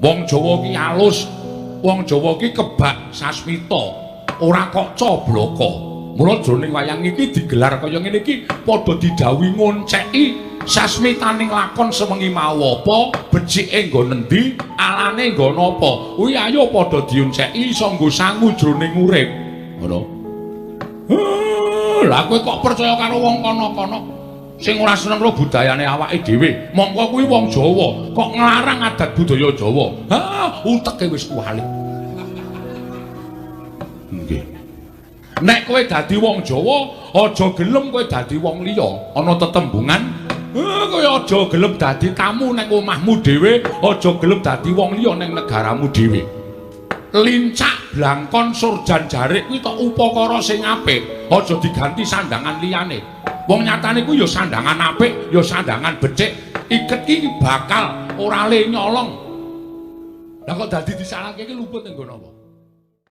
Wong Jawa ki alus, wong Jawa ki kebak sasmita, ora kok cobloko. Mula jroning wayang iki digelar kaya ngene iki padha didhawuhi ngonceki sasmitaning lakon sewengi mau apa, becike nggon endi, alane nggon apa. Kuwi ayo padha dionceki iso nggo sangu jroning urip. Ngono. Lah kowe kok percaya karo wong kono-kono sing ora seneng karo budayane awake dhewe. Mongko kuwi wong Jawa kok nglarang adat budaya Jawa. Ha, uteke wis kuwalik. Nggih. Nek kowe dadi wong Jawa, aja gelem kowe dadi wong liya. Ana tetembungan, kowe aja gelem dadi tamu nang omahmu dhewe, aja gelem dadi wong liya nang negaramu dhewe. Lincak blangkon surjan jarik kuwi tok upakara sing apik, aja diganti sandangan liyane. Wong nyatane kuwi ya sandangan apik, ya sandangan becik. Iket iki bakal ora le nyolong. Lah kok dadi disalahke iki luput ning nggon apa?